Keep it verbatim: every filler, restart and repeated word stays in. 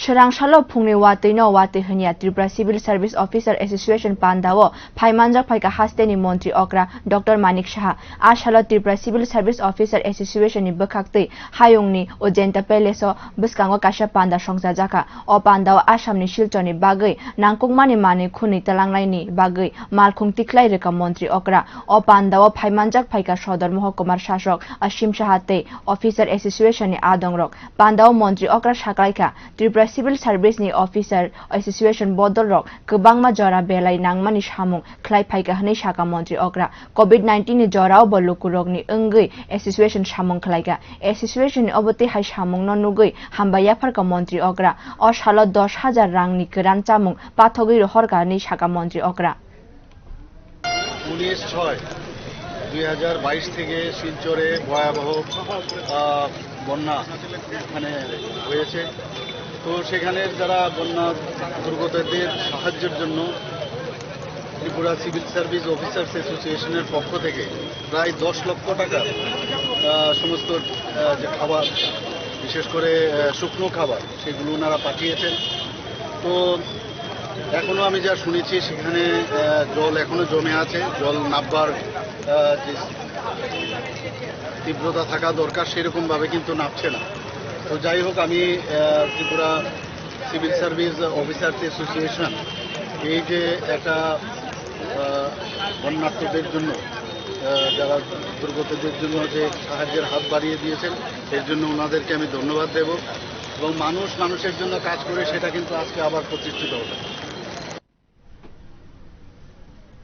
Swrang salo phungni watwi no watwi hwnya Tripura Civil Service Officer Association pandao phaimanjak phaikha hasteni montri okra Doctor Manik Saha. A salo Tripura Civil Service Officer Association ni bwkhaktwi hayungni Ojenta Palace o bwskango kaisa panda songchajakha. O pandao Assamni Silchorni bagwi nangkukmani manwi khwnwi twlangnaini bagwi malkhung tikhlai rwkha montri okra. O pandao phaimanjak phaikha Sodor Mohokuma Sasok Asim Saha tei Officer Association ni adongrok. Pandao montri okra saklaikha, Tripura Civil Service ni Officer Association bodol rok kwbangma jora belai nangmani samung khlai phaikha hwnwi sakha montri okra. Covid nineteen ni jorao bo lukurokni wngwi association samung khlaikha. Association ni obo tei hai samungno nugwi hambai yapharkha montri okra. O salo dos hajar rangni kwran chamung pathogwi rohorkha hwnwi sakha montri okra. উনিশ ছয় দুই হাজার বাইশ থেকে শিলচরে ভয়াবহ, আহ, বন্যা এখানে হয়েছে। তো সেখানে যারা বন্যা দুর্গতদের সাহায্যের জন্য ত্রিপুরা সিভিল সার্ভিস অফিসার্স অ্যাসোসিয়েশনের পক্ষ থেকে প্রায় দশ লক্ষ টাকা, আহ, সমস্ত, আহ, যে খাবার, বিশেষ করে, আহ, শুকনো খাবার, সেগুলো ওনারা পাঠিয়েছেন। তো এখনো আমি যা শুনেছি, সেখানে, আহ, জল এখনো জমে আছে। জল নামবার, আহ, যে তীব্রতা থাকা দরকার, সেরকম ভাবে কিন্তু নামছে না। তো যাই হোক, আমি, আহ, Tripura civil service officers association এই যে একটা, আহ, বন্যার্তদের জন্য, আহ, যারা দুর্গতদের জন্য যে সাহায্যের হাত বাড়িয়ে দিয়েছেন, এর জন্য ওনাদেরকে আমি ধন্যবাদ দেব। এবং মানুষ মানুষের জন্য কাজ করে, সেটা কিন্তু আজকে আবার প্রতিষ্ঠিত হবে।